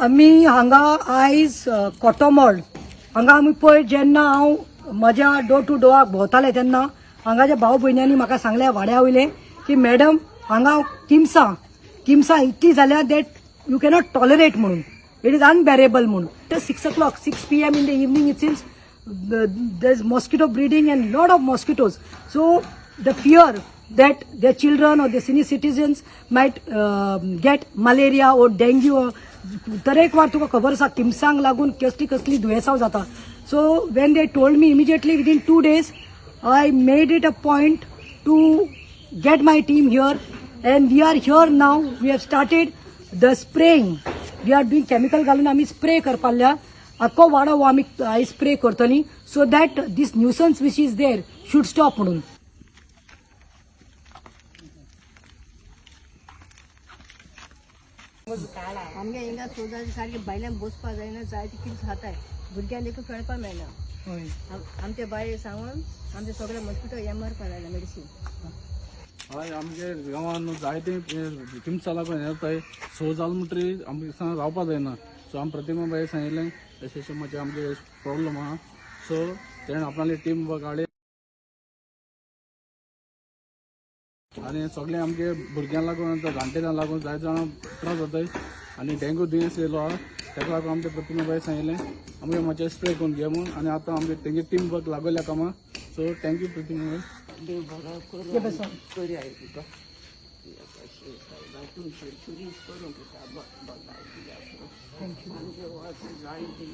आमी हांगा आयज कोटमोल हांगा आमी पळय जेन्ना हांव म्हज्या डोर टू डोराक भोंवताले तेन्ना हांगाच्या भाव भयण्यांनी म्हाका सांगलें वाड्या वयले की मॅडम हांगा किमसां किमसां इतली जाल्या that you cannot tolerate म्हणून, it is unbearable म्हणून. 6 o'clock, 6 PM in the evening, it seems there is mosquito breeding and lot of mosquitoes. So the fear that their children or the senior citizens might get malaria or dengue or तरेकवार तुका खबर आसा किमसांक लागून कसली कसली दुयेंसां जाता. So when they told me, immediately within 2 days I made it a point to get my team here and we are here now. We have started the spraying. We are doing chemical घालून आमी spray करपाल्या. आख्खो वाडो हो आमी आयज spray करतली so that this nuisance which is there should stop म्हणून. आमगे हिंगा सोदाचे सारके भायल्यान बसपा जायना, जायते कितें खाताय भुरग्यांक देखून खेळपा मेळना. आमचे बाये सांगून आमचे सगळे मॉस्किटो हे मारपा लागले मेडिसीन. हय, आमगे गांवान जायते किमसां लागून हें जाताय. सो जाल म्हणटरी आमकां रावपा जायना. सो आमी प्रतिमा बाई सांगिल्लें तशें अशें मातशें आमगे प्रॉब्लम आहा. सो तेणें आपणाली टीम काडली आनी सगळें आमगे भुरग्यांक लागून जाणटेल्यांक लागून जायते जाणां त्रास जाताय आनी डेंगू दुयेंस येयलो आहा. तेका लागून आमच्या प्रतिमा बाई सांगिल्लें आमगे मातशें स्प्रे करून घे म्हूण आनी आतां आमगे तेंगे टीम वर्क लागयल्या कामां. सो thank you प्रतिमा बाई. देव बरो ये करूं. बसो. करूया तुका तुमचे चुरीस करूंक तुका भलायकी. Thank you. आमगे वास जायते.